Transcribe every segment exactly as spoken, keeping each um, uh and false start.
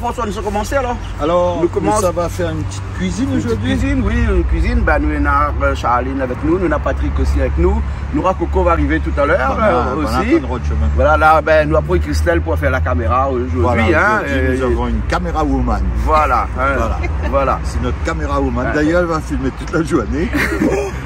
François, nou sa komansé alor. Alor, nou komans. Nou sa va fé in ti kuizine zordi. In ti kuizine, oui, in kuizine. Bin, nou néna, euh, Charline avèk nou, nou néna Patrick osi avèk nou. Nora Coco va arivé talèr, euh, osi. Voilà, voilà, voilà, nou la pran Christelle pou fé la kaméra zordi, voilà, hein, zordi, euh, nous avons une caméra woman. Voilà, hein, voilà. Voilà. C'est notre caméra woman. Ouais. D'ailleurs, elle va filmer toute la journée.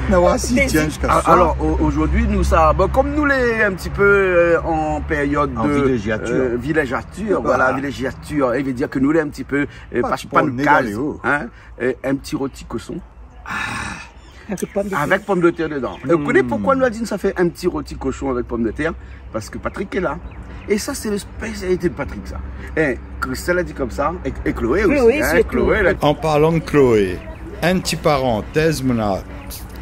Nou va voir si i tien ziska soir. Alor, o-, zordi, nou sa, bon, kom nou lé in ti pé, euh, an périod de, euh, vilégiatur. En vilégiatur, voilà, vilégiatur. I vé dir ke nou lé in ti pé, euh, pa, pa nou kaz, hein, euh, in ti roti koshon. Ah. Avèk pomdetèr dedan. Avèk pomdetèr dedan. Euh, ou koné poukoué nou la di nou sa fé in ti roti koshon avèk pomdetèr ? Parske Patrick lé la. É sa, sé la spésialité de Patrick, sa. É Christelle la di konmsa, é, é Chloé osi, hein, Chloé la di. An parlan de Chloé, in ti parantèz, mon a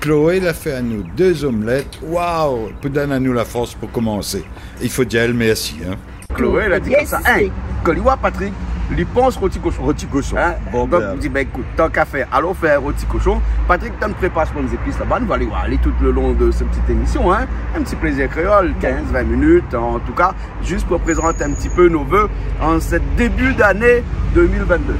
Chloé la fé anou dé zomlèt, waouh, pou donn anou la fors pou komansé. I fo dir aèl mèrsi, hein. Chloé la di konmsa, hein, kan li oi Patrick, li pans roti koshon. Roti koshon. Hein ? Bon, donk, bin, li di, bin, ékout, tan ka fèr, alon fé roti koshon. Patrick, tann prépar son zépis laba, nou va alé, va alé tout le long de se ti émision, hein. In ti plézir kréol, kinz, vin minit, an tou ka. Zis pou prézant in ti pé nout vé an sèt débu d'ané deux mille vingt-deux.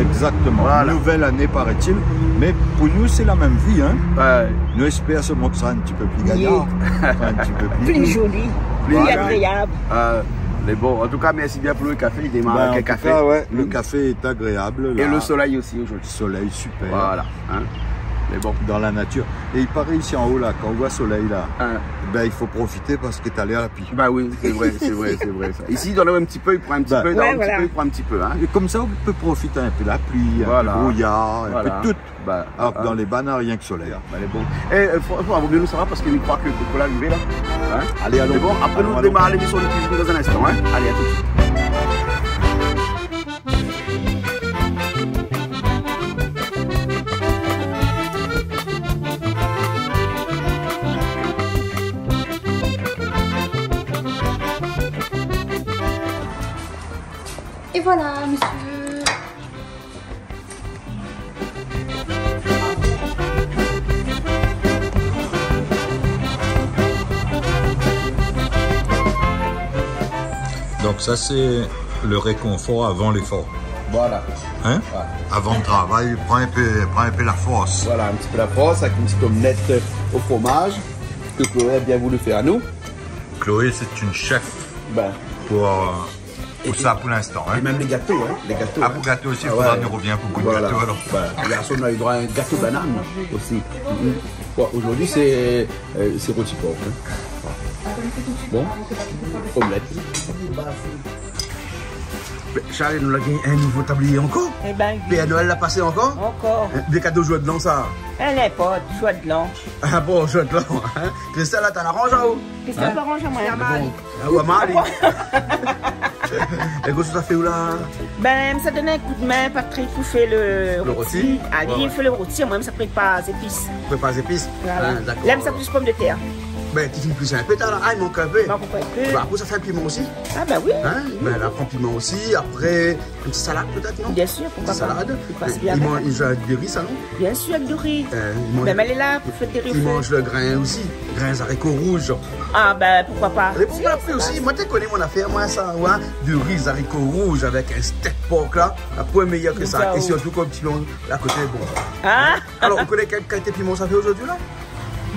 Exactement. Voilà. Nouvèl ané, paraît-il. Mé pou nou, sé la mèm vi, hein. Ouais. Nou éspèr se mont sra in ti pé pli gayar. Oui. Anfin, in ti pé pli, pli zoli, pli agréab. Voilà. Euh, mé bon, an tou ka, mèrsi bien pou le kafé. I démar avèk in kafé. Ben, an tou ka, ouais, le kafé est agréable, là. É le solèy osi zordi. Solèy, super. Voilà. Hein ? Mé bon. Dans la nature. É i paré isi an-o la, kan ou oi solèy la, bin, i fo profité parske talèr la pli. Bah oui, sé vré, sé vré, sé vré sa. Isi, i done in ti pé, i pran in ti pé, i done in ti pé, i pran in ti pé, hein. É konmsa, ou pé profité in pé la pli, in pé le brouyar, in pé tout. Voilà. Alor ke dan lé ba, na rienk solèy. Bin, lé bon. É, euh, fo, fo, vo mié nou sava parske mi kroi ke Coco la arivé la. Hein ? Alé, alon. Mé bon, apré nou démar lémision de kuizine dan in instan, hein. Alé, à tout de suite. Et voilà, monsieur. Donc ça, c'est le réconfort avant l'effort. Voilà. Hein ? Voilà. Avant le travail, prends un peu, prends un peu la force. Voilà, un petit peu la force avec une petite omelette au fromage que Chloé a bien voulu faire à nous. Chloé, c'est une chef pour, euh, pou sa, pou l'instan, hein. É mèm lé gato, hein, lé gato, hein. Ah, pou gato osi, fodra nou rovien pou gout gato, alor. Voilà. Bin, garson la u droi a in gato banane osi. Mhm. Bon, zordi, sé, euh, sé roti por, hein. Bon, omlèt. Bin, Charline, nou la gingn in nouvo tablié ankor. Eh ben, oui. Pèr Noèl la pasé ankor. Ankor. Hein, dé kado jour de l'an, sa. Eh, ninport, jour de l'an. Ah bon, jour de l'an, hein. Christelle, la, ou la aranz, hein, ou ? Christelle la aranz, moin. Ah bon. Ah, ou la mal. É kosa ou sa fé ou la ? Bin, mi sa donn in kou d'min Patrick pou fé le roti. Le roti. Ah, li i fé le roti, moin mi sa prépar zépis. Prépar zépis. Voilà. Ah, dakor. La mi sa plis pomdetèr. Bin, ti fine plis in pé, la. Ah, i mank in pé. Mank in pé. Bin, apré, sa fé piman osi. Ah, bin oui. Hein ? Oui. Bin, la pran piman osi. Apré, in ti salad pétèt, non ? Bien sûr, pourquoi pas. In ti salad. I pass bien avèk. I manz avèk dori, sa, non ? Bien sûr, avèk dori. Euh, i manz, mèm èl lé la pou fé dori. I manz le grin osi, grin zariko rouz. Ah ben, pourquoi pas. Lé bon, si, la fé osi. Moin té koné mon afèr, moin, sa, ouais, dori, zariko rouz avèk in stèk por, la, la poin méyèr ke sa. Waouh. É sirtou kan piman a koté, bon. Ah. Alor, ou koné kèl kalité piman sa fé zordi, la ?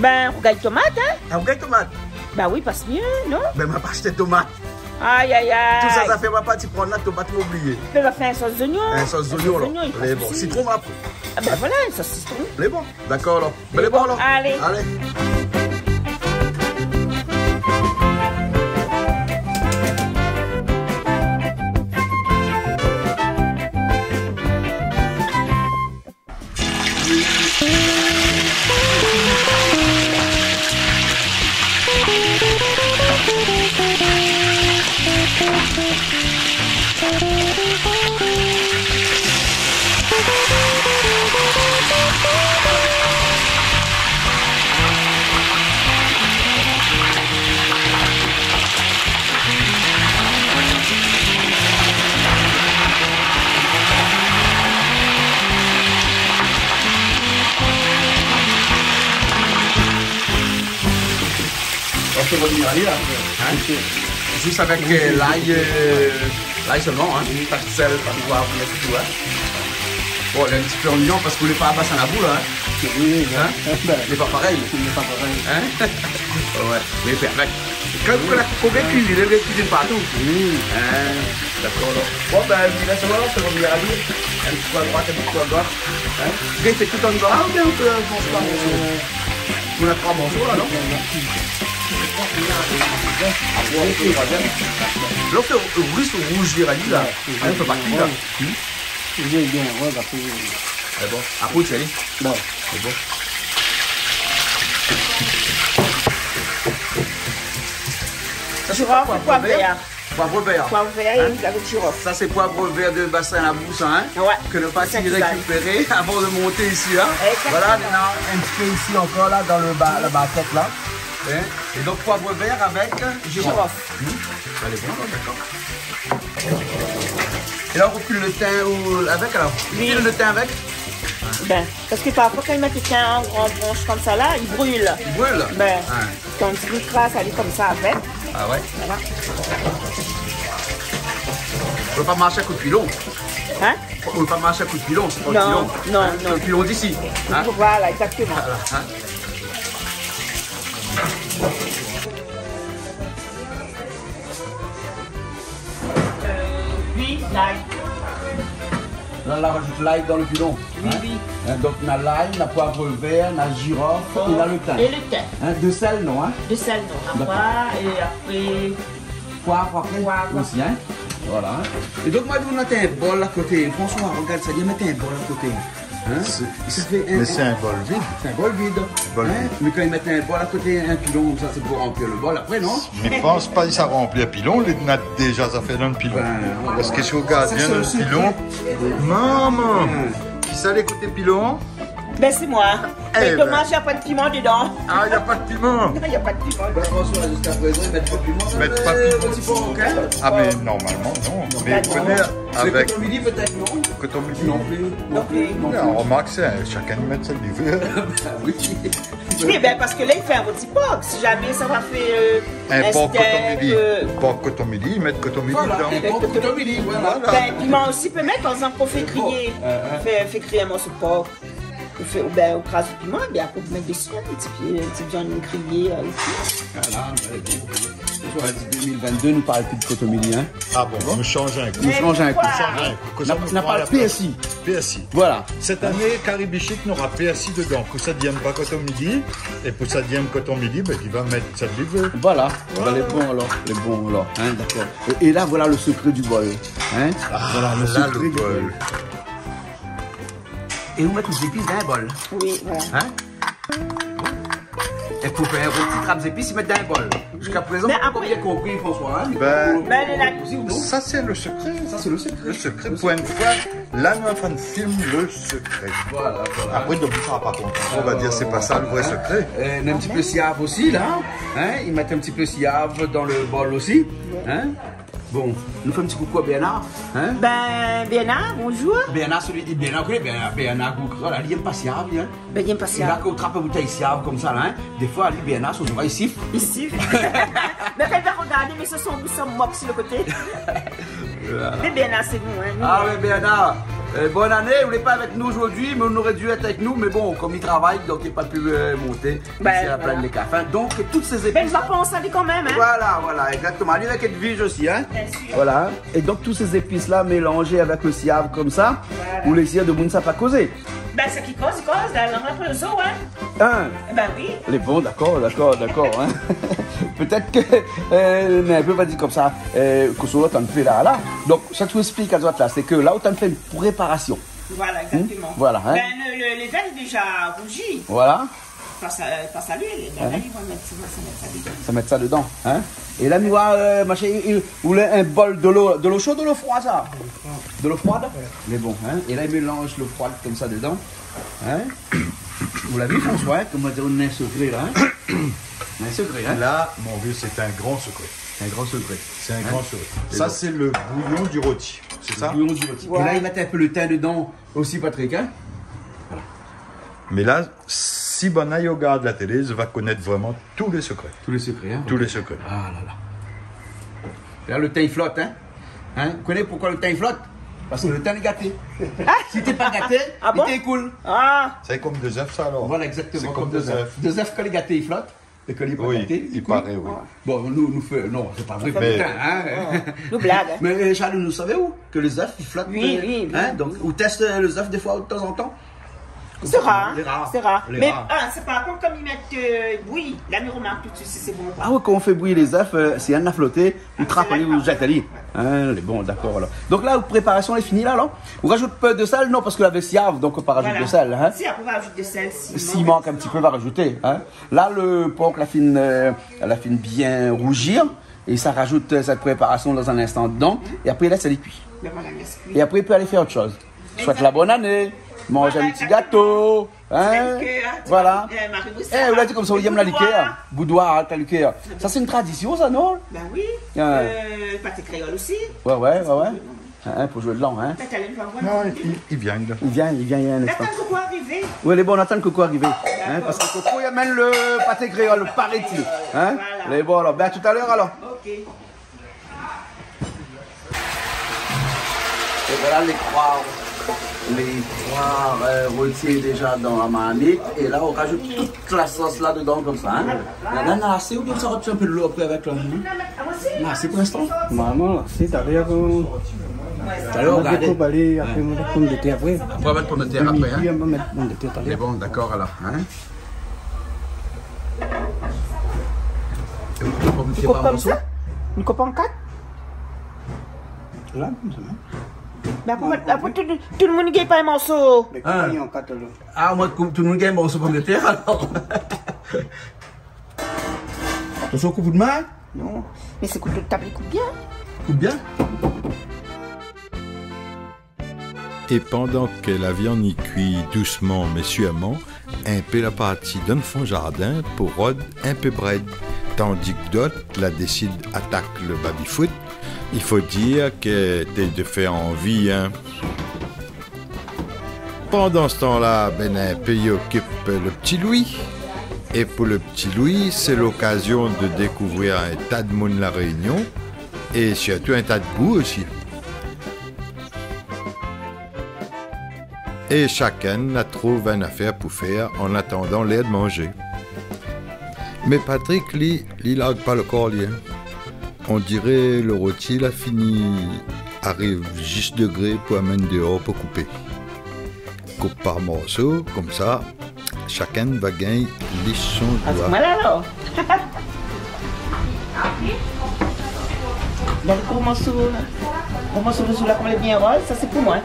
Ben, rougay tomat, hein ? Ah, rougay tomat. Bah oui, pass mié, non ? Ben, ma pa ashté tomat. Ay, ay, ay. Tout sa, sa fé, ma pa ti pran la tomat, ma oublié. Mé va fé in sos zoignon. In sos zoignon, alor. In sos zoignon, pa de sousi. Lé bon. Sitron, apré. Ah ben voilà, in sos sitron. Lé bon. Dakor, alor. Lé bon, alor. Alé. On peut revenir ailleurs, hein ? Zis avèk, euh, lay, euh, Lay solman, in. Pa d'sèl, pa d'poiv, rien ditou, in. Bon, néna in ti pé zoignon parske lé pa a Bassin Labou, in. Oui, oui. In ? Bin, lé pa parèy. Lé pa parèy. In ? Oué, mé sé avèk. Kan, kan la, konbien kuizine, lé kuizine partou. Oui. In, dakor, alor. Bon, bin, mi lès aou, sa va vnir ali. In ti kou a droit, in ti kou a gos. In ? Gingn fé tout an in, oubien ou pé, eu, fé an morso ? Euh, Ou na troi morso la, non ? Apré, ou fé troizièm. La ou fé ri rouz, la. Oué, in, fé pa kui, la. Oué. Hmm ? Li lé bien, oué, apré. Sé bon. Apré, ou tir ali. Oué. Sé bon. Sa, sé pa poiv vèr. Poiv vèr. Poiv vèr. Poiv vèr é avèk jirof. In ? Sa, sé poiv vèr de Bassin Labou, sa, in ? Oué. Ke nou la parti rékipéré avan de monté isi, in ? Exactement. Voilà, nou na in ti pé isi ankor, la, dan le ba-, la barkèt, la. In ? É donk, poiv vèr avèk jirof. Jirof. Hmm. Alé, bon, dakor. É la, ou fil le tin ou avèk, alor ? Oui. Ou fil le tin avèk ? Bin, parske parfoi, kan i mèt le tin an gran bransh konmsa, la, i bril. I bril ? Bin, kan ou kras, alé konmsa avèk. A oué ? Voilà. Ou pé pa marsh a kou d'pilon. In ? Ou pé pa marsh a kou d'pilon, sé pa pilon. Non, non, non. Sé le pilon d'isi, in ? Voilà, exactement. Voilà, in. Euh, oui, lay. La, la rajout lay dan le pilon. Oui, in ? Oui. In, donk, na lay, na poiv vèr, na jirof, é na le tin. É le tin. In, de sèl, non, in ? De sèl, non. Dakor. Apré, é apré, Poiv apré osi, in ? Poiv. Voilà. É donk, ma di, ou mèt in bol a koté. François, regard sa, li la mèt in bol a koté. In ? Sé, mé sé in bol vid. Sé in bol vid. Bol vid. In ? Mé kan i mèt in bol a koté in pilon konmsa, sé pou ranplir le bol apré, non ? Mi pans pa li sa ranpli pilon, li na déza zafèr dan le pilon. Bin, voilà. Parske si ou gard bien dan le pilon, momon, kisa lé koté pilon ? Bin, sé moin. Mé domaz, na pa d'piman dedan. A, na pa d'piman. Non, na pa d'piman dedan. Bin, François, ziska prézan, i mèt pa d'piman. Mèt pa d'piman. Ti pé, OK ? A, mé normalman, non. Mé non. Mé avèk koton mili, pétèt, non ? Koton mili. Non pli, non pli, non pli. Non, remark, sé, shakinn i mèt sak li vé. Bin oui. Oui, bin, parske la, i fé in roti por. Si zamé sa va fé, eu, in stèk, eu, por koton mili. Por koton mili, i mèt koton mili dedan. Voilà, por koton mili, voilà. Bin, piman osi, pé mèt, par égzanp, kan ou fé griyé. Fé, fé gri in morso por. Ou fé, oubien ou kraz le piman, é bin apré ou mèt dési in ti pé, in ti viann griyé, eu, isi. Voilà, bin, bon. Bonjour, la di deux mille vingt-deux, nou parl pi de koton mili, in. A bon, nou shanj in kou. Nou shanj in kou. Mé poukoi ? Nou shanj in kou. Na, nou pran la plas. Pèrsi. Pèrsi. Voilà. Sèt ané, Kari Bichik nora pèrsi dedan. Pou sak i yèm pa koton mili, é pou sak i yèm koton mili, bin, li va mèt sak li vé. Voilà. Voilà. Bin, lé bon alor, lé bon alor, in, dakor. É, é la, voilà le sekré du bol, in. A, voilà le sekré du bol. É ou mèt tout zépis dan in bol. Oui, voilà. In ? É pou fé in roti trap zépis, i mèt dan in bol. Ziska prézan, ma pa bien konpri, François, in ? Bin, sa, sé le sekré. Sa, sé le sekré. Le sekré, pou in foi, la, nou la fine film le sekré. Voilà, voilà. Apré, donk, sa va pa kont. Ou va dir, sé pa sa le vré sekré. Eu, in ti pé siav osi, la. In ? I mèt in ti pé siav dan le bol osi. In ? Bon, nou fé in ti koukou a Bernard, in ? Bin, Bernard, bonjour. Bernard, sélui, Bernard, ou koné Bernard, Bernard Gouk, voilà, li yèm pa siav, li, in ? Bin, li yèm pa siav. É la, kan ou trap in boutèy siav konmsa, la, in, défoi, li, Bernard, son zorèy i sif. I sif. Mé kan li va regardé, mé sé son, son mok si le koté. Voilà. Mé Bernard, sé nou, in, nou. A oué, Bernard, eu, bone ané, ou lé pa avèk nou zordi, mé ou noré di èt avèk nou, mé bon, kom li travay, donk li la pa pu, eu, monté. Bin, voilà. Isi, a la Plèn dé Kafin. Donk, tout sé zépis la. Mé nou va pans ali kan mèm, in. Voilà, voilà, égzaktoman. Ali avèk Edwige osi, in. Biensir. Voilà. É donk, tout sé zépis la mélanzé avèk le siav konmsa, voilà, ou lé sir demoun sa pa kozé. Bin, sak i koz, i koz, la lang la pran le zo, in. In. Bin oui. Lé bon, dakor, dakor, dakor, in. Pétèt ke, eu, mé in pé va dir konmsa, eu, kosa ou la antrinn fé la, la. Donk, sak ou èksplik azot la, sé ke la ou antrinn fé in préparasion. Voilà, égzaktoman. Voilà, in. Bin, le, le, lé vèr lé déza rouzi. Voilà. Pas a, pas a luil, é bin la, i va mèt sa, sa mèt sa dedan. Sa mèt sa dedan, in. É la, nou va, eu, machin, i, i, ou lé in bol dolo, dolo sho, dolo froi, sa ? Dolo froi. Dolo froi ? Oué. Mé bon, in. É la, i mélanz lo froi konmsa dedan, in. Ou la vi, François, in, koman dir, néna in sekré la, in. Néna in sekré, in. La, mon vié, sé in gran sekré. In gran sekré. Sé in gran sekré. In ? Sa, sé le bouyon du roti, sé sa ? Le bouyon du roti. Oué. É la, i mèt in pé le tin dedan. Osi, Patrick, in ? Voilà. Mé la, si banna i rogard la télé, zot va konèt vréman tout lé sekré. Tout lé sekré, in ? Tout lé sekré. A la la. La, le tin i flot, in ? Hein ? Ou koné poukosa lo tin i flot ? Parske lo tin lé gaté. Si té pa gaté, li té koul. Ah. Sé konm dé zèf, sa, alor. Voilà, exactement, konm dé zèf. Dé zèf, kan lé gaté, i flot. É kan lé pa gaté, i koul. Oui, i paré, oui. Bon, nou, nou fé, non, sé pa vré, pa de tin, hein. Nou blag, hein. Mé, euh, Charline, ou savé, ou, ke lé zèf i flot, euh, hein, donk, ou tèst, euh, lé zèf défoi, tanzantan ? Sé rar, sé rar. Lé rar. Mé, ah, sé par kont, kom i mèt, euh, bouyi, la, mi romark tout suit si sé bon ou pa. Ah oui, kan ou fé bouyi lé zèf, euh, si néna floté, ou trap ali, ou zèt ali. Hein, lé bon, dakor, alor. Donk la, préparasion lé fini, la, alor ? Ou rajout in pé de sèl ? Non, parske la vèsiav, donk ou pa rajout de sèl, hein. Si, apré, ou va rajout de sèl, si i mank in ti pé, va rajouté, hein. La, lo por la fine, euh, la fine bien rouzir, é sa rajout, euh, sèt préparasion dan in instan dedan, é apré, lès ali kui. Ben voilà, lès kui. É apré, i pé alé fé ot shoz. Soit la bone ané, manz in ti gato, hein. Voilà. Eh, ou la di konmsa, ou yèm la likèr. Boudoir, hein, la likèr. Sa, sé in tradision, sa, non ? Ben oui. Euh, paté kréol osi. Ouais, ouais, ouais, ouais. Hein, pou zoué dedan, hein. Non, i, i vien, la. I vien, i vien, i vien, in instan. Atann Coco arivé. Oui, lé bon, atann Coco arivé. Hein, parske Coco i amenn lo paté kréol, paraît-il. Hein ? Voilà. Lé bon, alor. Ben, à tout à l'heure, alor. Ok. É voilà lé troi, lé troi, euh, roti déza dan la marmit. É la, ou rajout tout la sos la dedan konmsa, hein. Voilà. Néna asé oubien ou sa rajout in pé de lo apré avèk la, hein ? Néna asé pou linstan ? Normalman, asé, talèr, euh, talèr, nou va dékoup, alé, apré, nou va mèt pomdetèr apré. Apré, nou va mèt pomdetèr apré, hein. Midi, nou va mèt pomdetèr talèr. Mé bon, dakor, alor, hein. É ou koup pa morso ? Ou koup konmsa ? Ou koup an kat ? La, konmsa, hein. Mé apré, apré, tout, tout lo moun i gingn pa in morso. Mé koup an kat, alor. Ah, moin, tout lo moun i gingn in morso pomdetèr, alor. Atansion, koup out min. Non. Mé sé kouto de tab, i koup bien. Koup bien. É pandan ke la viann i kui dousman mé sirman, in pé la parti dan fon zardin pou rod in pé brèd, tandi ke dot la désid atak lo baby-foot. I fo dir ke té de fé anvi, hein. Pandan se tan-la, ben, in pé i okip lo pti Lwi. É pou lo pti Lwi, sé lokazion de dékouvrir in ta de moun La Rényon é sirtou in ta de gou osi. É shakinn la trouv in afèr pou fèr an atandan lèr de manzé. Mé Patrick, li, li larg pa lo kor, li, hein. On diré lo roti la fini ariv zis degré pou amenn déor pou koupé. Koup par morso, konmsa, shakinn va gingn lis son doi. Voilà, alor. Donk, gro morso, gro morso de sou la, kom lé bien roz, sa sé pou moin.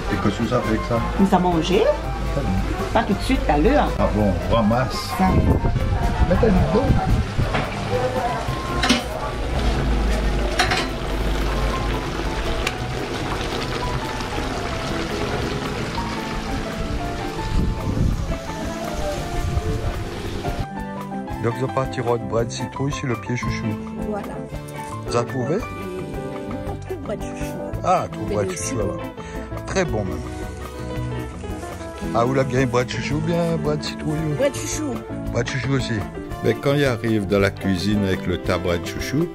É kosa ou sa fé avèk sa ? Mi sa manzé. Pa tout suit, talèr. Ah bon, ramas. Sa. Mèt ali dedan. Donk, zot la parti rod brèd sitrouy si lo pié shoushou. Voilà. Zot la trouvé ? Non, trouv brèd shoushou. Ah, trouv brèd shoushou, alor. Trè bon, mèm. Ah, ou la bien brèd shoushou oubien brèd sitrouy, ou ? Brèd shoushou. Brèd shoushou osi. Mé kan i ariv dan la kuizine avèk lo ta brèd shoushou,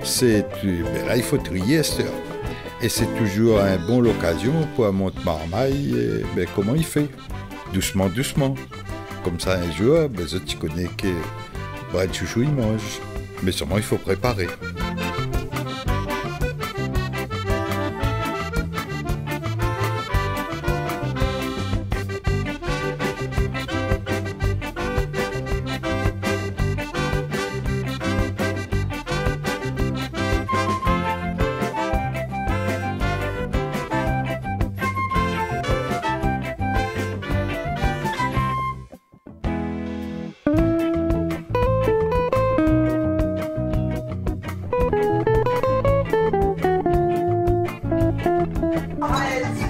sé, ben la, i fo triyé, astèr. É sé touzour in bon lokazion pou amont marmay, é, ben, koman i fé. Dousman, dousman. Konmsa, in zour, ben, zot i koné ke brèd shoushou i manz. Mé solman, i fo préparé.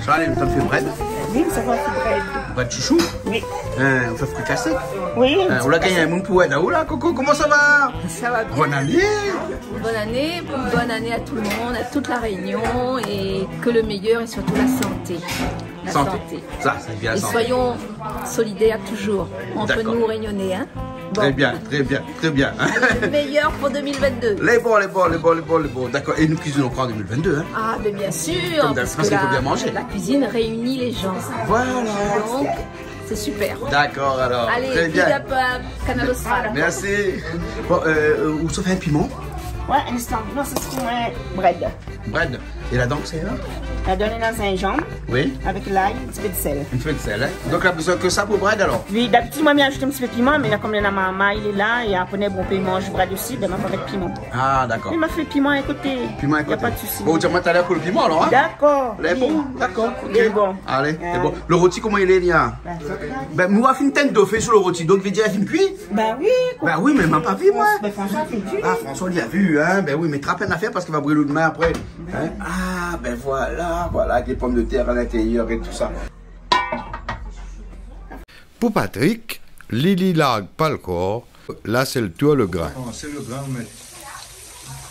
Sa, nou fé brèd. Oui, sa va, fé brèd. Brèd shoushou ? Oui. Hein, ou fé frikasé ? Oui. Hein, ou la gingn in moun pou èd aou la, Coco, koman sa va ? Ça va bien. Bonne année. Bonne année, bonne année à tout le monde, à toute la Réunion, et que le meilleur et surtout la santé. La santé. Santé. Ça, ça vient. Et santé. Soyons solidaires toujours entre nous, Réunionnais, hein. Très bien, très bien, très bien. Le meilleur pour deux mille vingt-deux. Lé bon, lé bon, lé bon, lé bon, lé bon. D'accord. Et nous cuisinons encore en deux mille vingt-deux, hein ? Ah, mais bien sûr, parce que la, la cuisine réunit les gens. Comme d'habitude, comme bien mangé. Voilà. Donc, c'est super. D'accord, alors. Très bien. Allez, big up, euh, Kanal Austral. Merci. Bon, euh, euh, ou sa fé in piman ? Ouais, in instan. Non, sé pou in brèd. Brèd. É ladan, sé la ? Ladan, néna zinzanm. Oui. Avèk lay, in ti pé d'sèl. In ti pé d'sèl, hein. Donk, la bezoin ke sa pou brèd, alor ? Oui, d'abitid, moin, mi azout in ti pé piman, mé la, kom néna marmay, lé la, é apré, bon, pé manz brèd osi, ben, moin, avèk piman. Ah, d'accord. Mé ma fé piman a koté. Piman a koté. Na pa d'sousi. Bon, ou di amoin talèr pou le piman, alor, hein ? D'accord. Lé bon, d'accord, ok. Lé bon. Allez, lé bon. Le roti, koman i lé, li, hein ? Ben, sa, sa. Ben, moin, la fine tinn dofé sou le roti, donk, i vé dir, la fine kui. Ben oui, koi. Ben oui, mé ma pa vi, moin. Ben, François, fé di. Ah, François, li la vi, hein. Ben oui, mé trap in afèr parske va bril out min apré. Hein ? Ah, ben voilà, voilà, avèk lé pomdetèr a l'intérieur é tout sa. Pou Patrick, li, li larg pa le kor. La, sé le tour le grin. Bon, sé le grin, ou mèt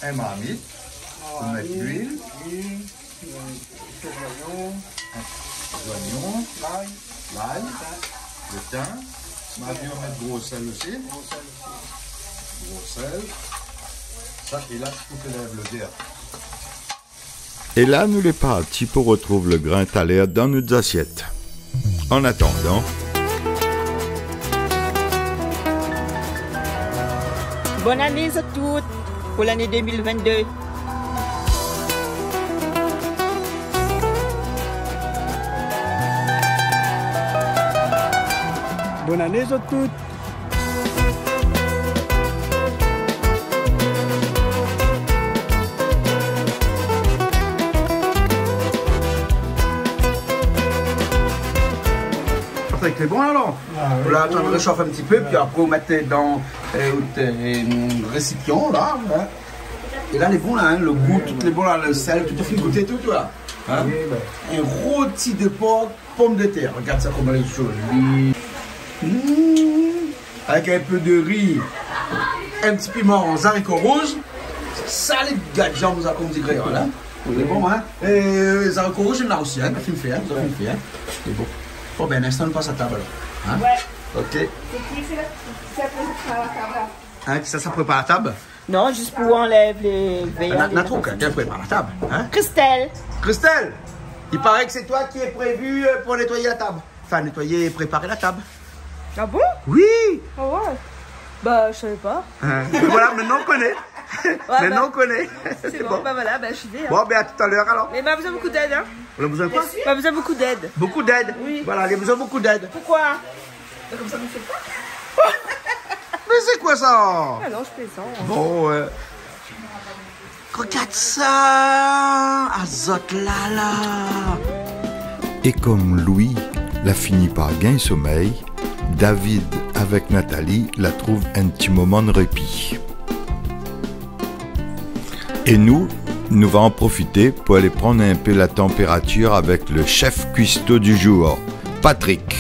in marmit, ou mèt luil. Luil, euh, zoignon. Zoignon. Lay. Lay. Le tin. Ma vi, ou mèt gro sèl osi. Gro sèl osi. Gro sèl. Sa, é la, ou fé lèv le vèr. É la, nou lé parti pou retrouv le grin talèr dan nout zasièt. An atandan, bone ané zot tout pou lané deux mille vingt-deux. Bone ané zot tout. Patrick, lé bon, alor ? Ah oui. Ou la atann, résof in ti pé, pi apré, ou mèt dan, euh, out, euh, résipian, la, hein. É la, lé bon, la, hein, le gou, tout lé bon, la, le sèl, tout, ou fine gouté tout, la. Hein ? Oui, ben. In roti de por, pomdetèr. Regard sa, koman lé zoli. Mmh. Avèk in pé de ri, in ti piman, zariko rouz. Sa lé gadjanm, sa, kom di kréol, hein. Oui. Lé bon, hein. É zariko rouz, néna osi, hein, la fine fé, hein, la fine fé, hein. Lé bon. Bon, ben, in instan, nou pas a tab, alor. Hein ? Ouais. Ok. Sé kui, sé la, sé la, sé la tab, la. Hein, kisa sa prépar la tab ? Non, zis pou anlèv lé vèr. Na, na trouv kèlkin i prépar la tab, hein ? Christelle. Christelle, il paraît que c'est toi qui est prévue, euh, pour nettoyer la table. Enfin, nettoyer et préparer la table. Ah bon ? Oui. Ah ouais. Bah, je savais pas. Hein ? Voilà, maintenant on connaît. Ouais, maintenant on connaît. C'est bon, bah voilà, bah, j'y vais, hein. Bon, ben, à tout à l'heure, alors. Mais ma bezoin bokou d'èd, hein. Ou la bezoin koi ? Ma bezoin bokou d'èd. Bokou d'èd ? Oui. Voilà, ou la bezoin bokou d'èd. Pourquoi ? Mé komsa, mi fé pa. Mé sé koi sa ? Ah non, je plaisante. Bon, euh, regard sa, azot la la. É kom Louis la fini par gingn somèy, David avèk Nathalie la trouv in ti moman de répi. É nou, nou va an profité pou alé pran in pé la tanpératir avèk le chef cuistot du jour, Patrick.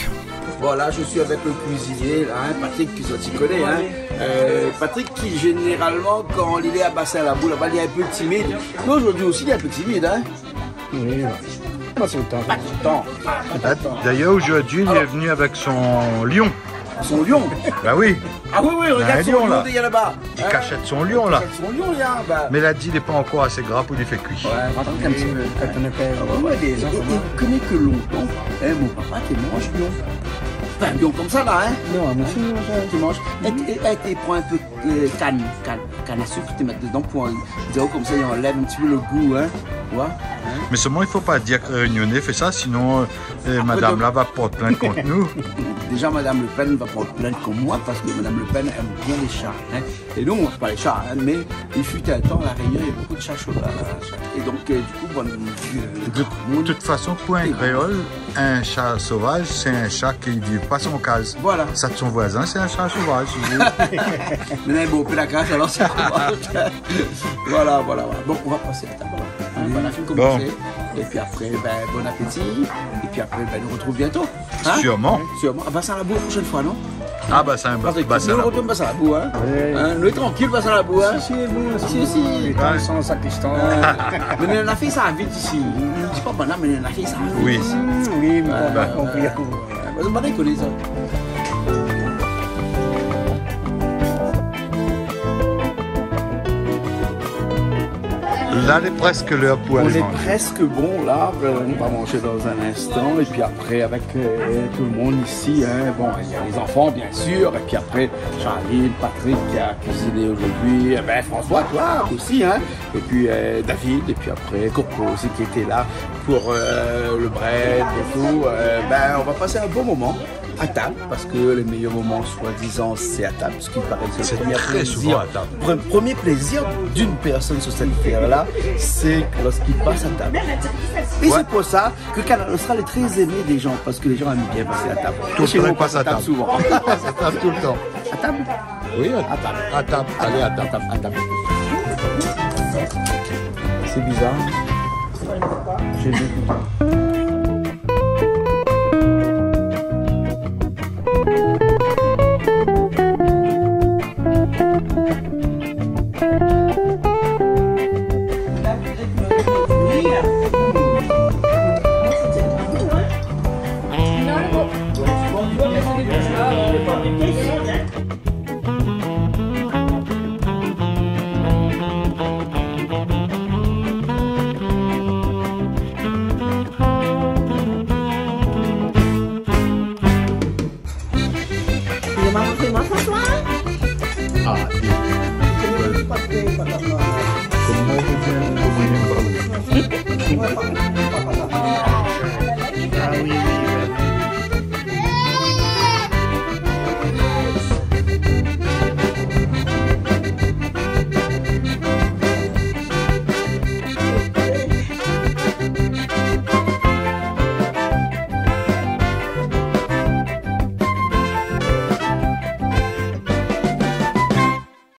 Bon, là, je suis avec le cuisinier, là, hein, Patrick, ki zot i koné, hein. Euh, Patrick, ki, généralement, kan li lé a Bassin Labou, laba, li lé in pé timid. Mé zordi osi, li lé in pé timid, hein. Oui, ouais. Pas tout le temps. Pas tout le temps. Ah, pas tout le temps. D'ailleurs, aujourd'hui, il est venu avec son lion. Son lion ? Bah oui. Ah oui, oui, regarde son lion, là. Il y a un lion derrière là-bas. Hein ? Il cachète son lion, là. Il cachète son lion, là, bah. Mais il a dit, il est pas encore assez gras pour lui faire cuire. Ouais, attends un petit peu. Quand on appelle. Ah ouais, ouais, les gens, et, et vous connaissez que longtemps, hein, mon papa té manz lion. Enfin, lion comme ça, là, hein. Non, mais sinon, ça, tu manges. Et, et, et, et prends un peu euh, kann, kann, kann a suk, té mèt dedan pou, euh, dir, komsa, i anlèv in ti pé le gou, hein. Tu vois, hein. Mé solman, i fo pa dir ke Rényoné i fé sa, sinon, euh, euh, madam la va port plint kont nou. Déza, madam Le Pen va port plint kont moin parske madam Le Pen èm bien lé sha, hein. É nou, nou manz pa lé sha, hein, mé il fut un temps, La Réunion, il y a beaucoup de chats sauvages. Et donc, euh, du coup, bon, euh, de toute façon, pou in kréol, in sha sovaz, sé in sha ki viv pa son kaz. Voilà. Sa de son voizin, sé in sha sovaz, oui. Mé la, bon, pou la kaz, alor, sé sovaz. Voilà, voilà, voilà. Bon, on va passer à table. Hein, voilà, fine komansé. Bon. Et puis après, ben, bon appétit. Et puis après, ben, nou retrouv bientôt. Hein ? Sûrement. Sûrement. À Bassin Labou la prochaine fois, non ? Ah, Bassin, Bassin Labou. Patrick, nou retrouv Bassin Labou, hein ? Oui. Hein, nou lé trankil, Bassin Labou, hein ? Si, si, lé bon, si, si. Lé tan san sakristan. Ah. Mé nou la fé sa vit isi. Nou di pa banna, mé nou la fé sa vit isi. Oui. Mm, oui, mé bon, ouais, konpri. Ouais. Mé zot pa dékoné sa. Là, il est presque l'heure pour aller manger. On est presque bon, là. Euh, on va manger dans un instant. Et puis après, avec, euh, tout le monde ici, hein, bon, il y a les enfants, bien sûr. Et puis après, Charline, Patrick qui a cuisiné aujourd'hui. Eh ben, François, toi aussi, hein. Et puis, euh, David. Et puis après, Coco aussi qui était là pour, euh, le bread et tout. Euh, ben, on va passer un bon moment à table, parce que les meilleurs moments, soi-disant, c'est à table, ce qui paraît que c'est le premier plaisir, pre-, premier plaisir d'une personne sur cette terre-là, c'est lorsqu'il passe à table. Et c'est pour ça que Kanal Austral est très aimé des gens, parce que les gens aiment bien passer à table. Tout le monde passe à table. Chez nous, on passe à table souvent. On passe à table tout le temps. À table ? Oui, à table. À table. Allez, à table. À table, à table. C'est bizarre. J'ai vu.